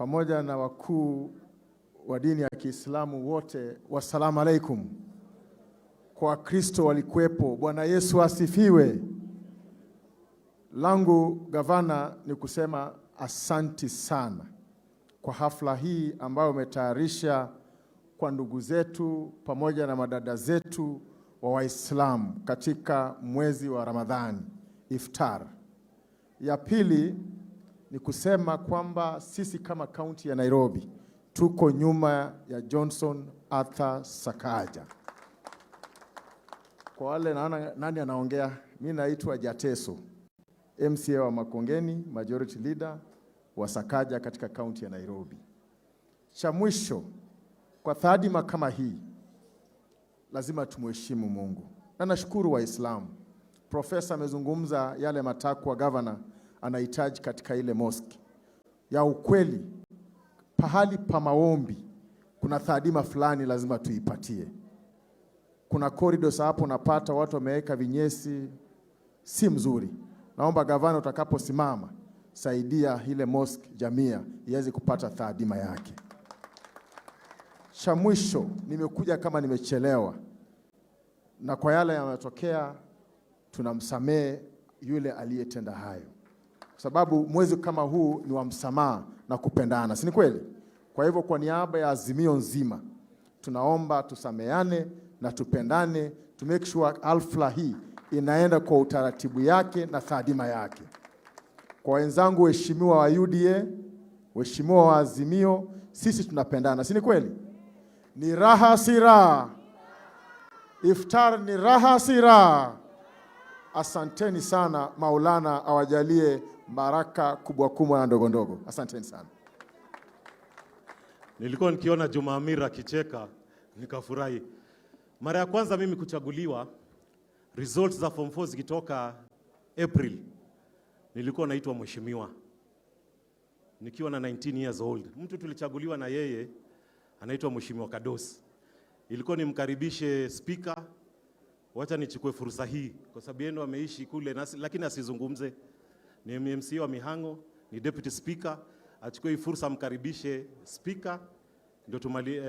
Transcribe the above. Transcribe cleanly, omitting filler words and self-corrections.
Pamoja na wakuu wa dini ya Kiislamu wote, wassalamu alaikum. Kwa Wakristo walikuwepo, Bwana Yesu asifiwe. Langu, gavana, ni kusema asanti sana kwa hafla hii ambayo umetayarisha kwa ndugu zetu pamoja na madada zetu wa Waislamu katika mwezi wa Ramadhani, iftar. Ya pili ni kusema kwamba sisi kama kaunti ya Nairobi tuko nyuma ya Johnson Arthur Sakaja. Kwa wale naona nani anaongea, mi naitwa Jateso, MCA wa Makongeni, majority leader wa Sakaja katika kaunti ya Nairobi. Cha mwisho, kwa taadhima kama hii lazima tumheshimu Mungu, na nashukuru Waislamu. Profesa amezungumza yale matakwa governor anahitaji katika ile mosque ya ukweli. Pahali pa maombi kuna taadhima fulani lazima tuipatie. Kuna corridors hapo unapata watu wameweka vinyesi, si mzuri. Naomba gavana, utakaposimama saidia ile mosque Jamia iweze kupata taadhima yake. Cha mwisho, nimekuja kama nimechelewa, na kwa yale yanayotokea tunamsamehe yule aliyetenda hayo, kwa sababu mwezi kama huu ni wa msamaha na kupendana, si ni kweli? Kwa hivyo, kwa niaba ya Azimio nzima tunaomba tusameane na tupendane, to make sure hafla hii inaenda kwa utaratibu yake na taadhima yake. Kwa wenzangu waheshimiwa wa UDA, waheshimiwa wa Azimio, sisi tunapendana, si ni kweli? Ni raha si raha? Iftar ni raha si raha? Asanteni sana. Maulana awajalie baraka kubwa kubwa na ndogo ndogo. Asanteni sana. Nilikuwa nikiona Juma Amir akicheka nikafurahi. Mara ya kwanza mimi kuchaguliwa, results za form 4 zikitoka April, nilikuwa naitwa mheshimiwa nikiwa na 19 years old. Mtu tulichaguliwa na yeye anaitwa Mheshimiwa Kadosi. Ilikuwa nimkaribishe speaker, wacha nichukue fursa hii kwa sababu yeye ndo ameishi kule nasi, lakini asizungumze. Ni MCA wa Mihango, ni deputy speaker, achukue hii fursa amkaribishe speaker ndio tumali.